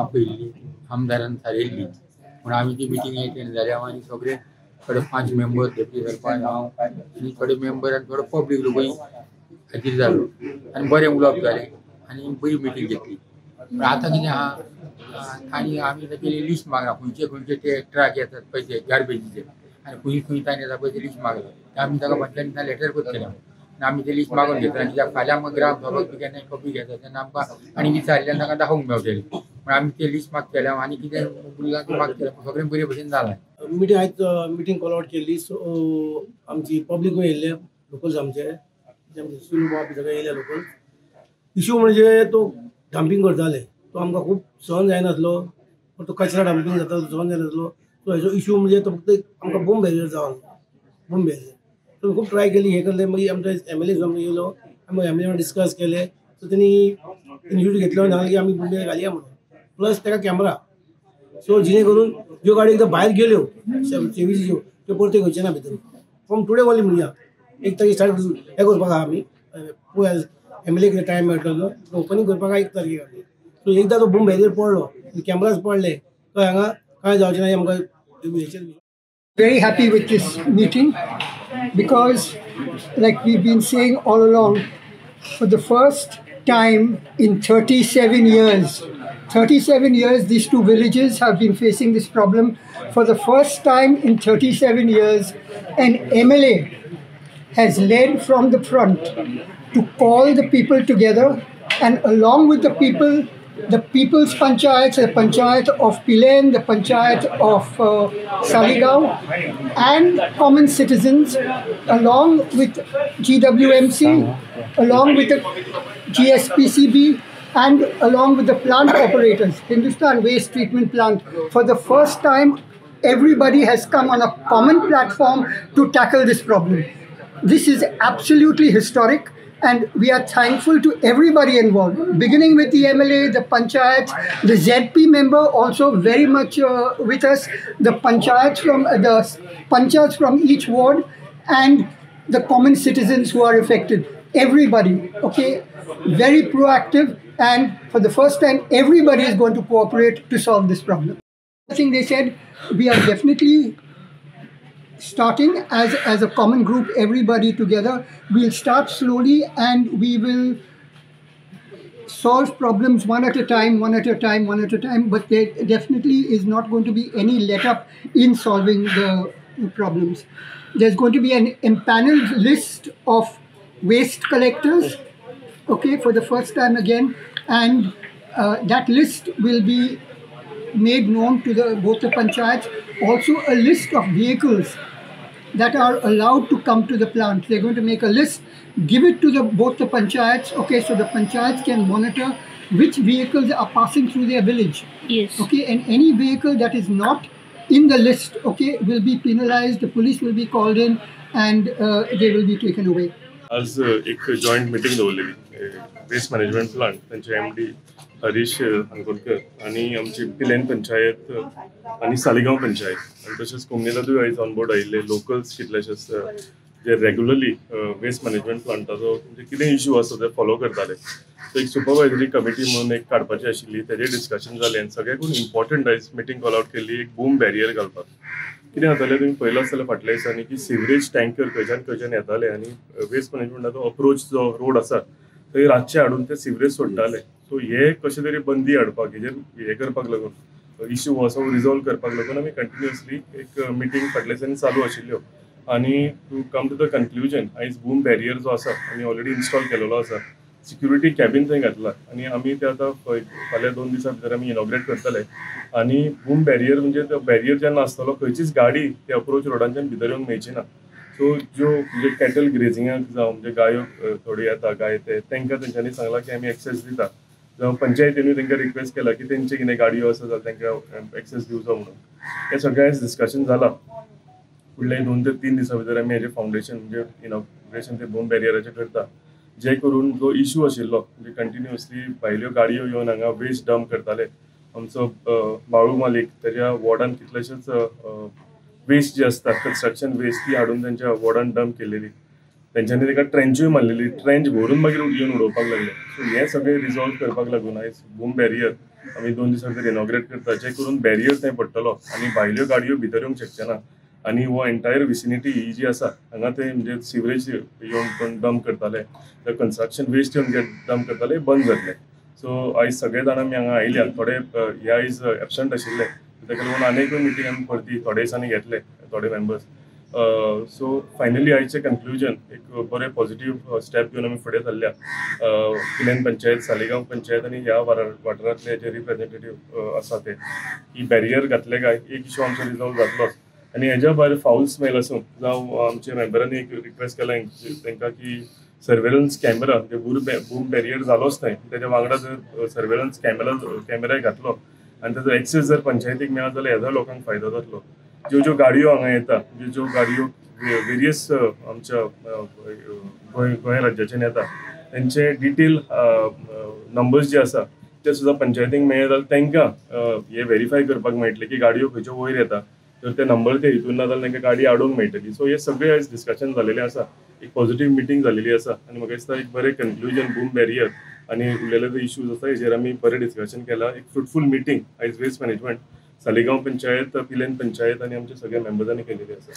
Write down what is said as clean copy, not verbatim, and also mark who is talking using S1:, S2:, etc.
S1: आपयल्ली आमदारान थारयल्ली पूण आमी ती मिटींग एटेंड जाल्या आनी सगळे थोडे 5 मेंबर डेप्युटी सरपंच हांव आनी थोडे मेंबर आनी थोडे पब्लीक लोकूय हाजीर जालो आनी बरें उलोवप जालें आनी बरी मिटींग घेतली. पूण आतां कितें आहा तांणी आमी ताचें लिस्ट मागला खंयचे खंयचे ते ट्रक येतात पळय गार्बेजीचे आनी खंय खंय तांणी येता पळय ते लिस्ट मागला ते आमी ताका पंचायतीन लेटर करतले आनी आमी ते लिस्ट मागून घेतले आनी कित्याक फाल्यां आमकां ग्राम सभा बी केन्ना पब्लीक येता तेन्ना आमकां आनी विचारल्यार तांकां दाखोवंक मेळटलें. पूण आमी ते लिस्ट मागतले आनी कितें उरलां तें मागतले सगळें बरे भशेन जालां.
S2: मिटींग आयज मिटींग कॉल आवट केल्ली. सो आमची पब्लिकूय येयल्ले लोकल्स आमचे आमचे सुरू बाब सगळे येयले लोकल्स. इशू म्हणजे तो डंपींग करताले तो आमकां खूब सहन जायनासलो. तो कचरा डंपींग जाता तो सहन जायनासलो. सो हेजो इशू म्हणजे तो फक्त आमकां बूम बॅरियर जावन बूम बॅरियर सो खूब ट्राय केली हे करले. मागीर आमचो एम एल ए येयलो आमी एम एल ए डिस्कस केले. सो तेणी इनिशिएटीव घेतलो आनी सांगलें की आमी बूम बॅरियर घालया म्हणून प्लस ताका कॅमरा सो जिणे करून ज्यो गाडी एकदां भायर गेल्यो सेवीच्यो त्यो परत्यो घेवच्यो ना भितर. फ्रॉम टुडे ओन्ली म्हणया 1 तारखेक स्टार्ट हें करपाक आहा आमी पळय एम एल ए कितें टायम मेळटलो ओपनींग करपाक 1 तारखेक आमी. सो एकदां तो बूम बॅरियर पडलो कॅमराज पडले तो हांगा कांय जावचें ना आमकां.
S3: Very happy with this meeting because, like we've been saying all along, for the first time in 37 years, 37 years these two villages have been facing this problem. For the first time in 37 years, an MLA has led from the front to call the people together, and along with the people, the people's panchayats, the panchayat of Pilerne, the panchayat of Saligao, and common citizens, along with GWMC, along with the GSPCB, and along with the plant operators, Hindustan Waste Treatment Plant. For the first time, everybody has come on a common platform to tackle this problem. This is absolutely historic, and we are thankful to everybody involved, beginning with the MLA, the panchayat, the ZP member also very much with us, the panchayats from each ward, and the common citizens who are affected. Everybody, okay, very proactive, and for the first time, everybody is going to cooperate to solve this problem. I think they said we are definitely starting as a common group, everybody together. We'll start slowly and we will solve problems one at a time, one at a time, one at a time, but there definitely is not going to be any let up in solving the problems. There's going to be an empaneled list of waste collectors, okay, for the first time again, and that list will be made known to the both the panchayats. Also a list of vehicles that are allowed to come to the plant. They're going to make a list, give it to the both the panchayats, okay, so the panchayats can monitor which vehicles are passing through their village.
S4: Yes.
S3: Okay, and any vehicle that is not in the list, okay, will be penalized, the police will be called in, and they will be taken away.
S5: आज एक joint meeting दवरलेली waste management plant तांचे M D Harish हनकोडकर आनी आमची पिलेन पंचायत आनी सालिगांव पंचायत आनी तशेंच कोमनिदादूय आयज ऑन बोर्ड आयिल्ले लोकल्स कितलेशेच जे रेगुलरली वेस्ट मॅनेजमेंट प्लांटाचो म्हणजे कितें इशू आसा ते फॉलो करताले. सो एक सुपरवायजरी कमिटी म्हणून एक काडपाची आशिल्ली, तेजेर डिस्कशन जालें आनी सगळ्याकून इम्पॉर्टंट आयज मिटींग कॉल आवट केल्ली एक बूम बॅरियर घालपाक. कितें जातालें तुमी पळयलां आसतलें फाटल्या दिसांनी की सिवरेज टँकर खंयच्यान खंयच्यान येताले आनी वेस्ट मॅनेजमेंटाचो अप्रोच जो रोड आसा थंय रातचे हाडून ते सिवरेज सोडटाले. सो हे कशें तरी बंदी हाडपाक हेजेर हें करपाक लागून इशू हो आसा रिजॉल्व करपाक लागून आमी कंटिन्युअसली एक मिटींग फाटल्या दिसांनी चालू आशिल्ल्यो आनी to come to the conclusion आयज बूम बॅरियर जो आसा आमी ऑलरेडी इन्स्टॉल केलेलो आसा, सिक्युरिटी कॅबीन थंय घातला आनी आमी ते आतां फाल्यां 2 दिसां भितर आमी इनॉग्रेट करतले. आनी बूम बॅरियर म्हणजे तो बॅरियर जेन्ना आसतलो खंयचीच गाडी ते अप्रोच रोडांच्यान भितर येवंक मेळची ना. सो ज्यो म्हणजे कॅटल ग्रेजिंगाक जावं म्हणजे गायो थोड्यो येता गाय ते तांकां तेंच्यांनी सांगलां की आमी एक्सेस दिता, जावं पंचायतीनूय तांकां रिक्वेस्ट केला की तेंचे कितें गाडयो आसा जाल्यार तांकां एक्सेस दिवचो म्हणून. हें सगळें आयज डिस्कशन जालां. फुडले 2 ते 3 दिसां भितर आमी हेजें फावंडेशन म्हणजे इनॉग्रेशन ते बूम बॅरियराचें करता, जे करून जो इशू आशिल्लो म्हणजे कंटिन्युअसली भायल्यो गाडयो येवन हांगा वेस्ट डंप करताले. आमचो बाळू मालीक तेज्या वॉर्डान कितलेशेच वेस्ट जे आसता कन्स्ट्रक्शन वेस्ट ती हाडून तेंच्या वॉर्डान डंप केलेली. तेंच्यांनी ताका ट्रेंचूय मारलेली, ट्रेंच भरून मागीर येवन उडोवपाक लागले. सो हें सगळें रिजॉल्व करपाक लागून आयज बूम बॅरियर आमी 2 दिसां भितर इनॉग्रेट करता, जे करून बॅरियर थंय पडटलो आनी भायल्यो गाडयो भितर येवंक शकचे ना आनी हो एंटायर विसिनिटी ही जी आसा हांगा ते म्हणजे सिवरेज येवन कोण डंप करताले, कन्स्ट्रक्शन वेस्ट येवन डंप करताले, बंद जातले. सो आयज सगळे जाण आमी हांगा आयल्या, थोडे हे आयज एबसंट आशिल्ले, ताका लागून आनीकूय मिटींग आमी परती थोडे दिसांनी घेतले थोडे मेंबर्स. सो फायनली आयचें कन्क्लुजन एक बरें पॉझिटीव स्टेप घेवन आमी फुडें सरल्या. पिलेन पंचायत, सालिगांव पंचायत आनी ह्या वाठारांतले जे रिप्रेझेंटेटीव आसा ते की बॅरियर घातले काय एक इशू आमचो रिजॉल्व जातलोच. आनी हेज्या भायर फावल स्मेल आसूं जावं आमच्या मेंबरांनी एक रिक्वेस्ट केला तांकां की सर्वेलन्स कॅमेरा, म्हणजे बूम बॅरियर जालोच न्हय, तेज्या वांगडा जर सर्वेलन्स कॅमेराय घातलो आनी ताजो एक्सेस जर पंचायतीक मेळत जाल्यार हेजो लोकांक फायदो जातलो. ज्यो ज्यो गाडयो हांगा येता, ज्यो ज्यो गाडयो वेरियस आमच्या गोंय राज्याच्यान येता तेंचे डिटेल नंबर्स जे आसा ते सुद्दां पंचायतीक मेळ्ळे जाल्यार तांकां हे व्हेरीफाय करपाक मेळटलें की गाडयो खंयच्यो वयर येता, तर ते नंबर ते हितून ना जाल्यार तांकां गाडी आडोवंक मेळटली. सो हे सगळे आयज डिस्कशन जालेलें आसा, एक पॉझिटीव मिटींग जालेली आसा आनी म्हाका दिसता एक बरें कन्क्लुजन बूम बॅरियर आनी उरलेले जे इश्यूज आसा हेजेर आमी बरें डिस्कशन केलां. एक फ्रुटफूल मिटींग आयज वेस्ट मॅनेजमेंट सालिगांव पंचायत, पिलेन पंचायत आनी आमच्या सगळ्या मेंबर्सांनी केलेली आसा.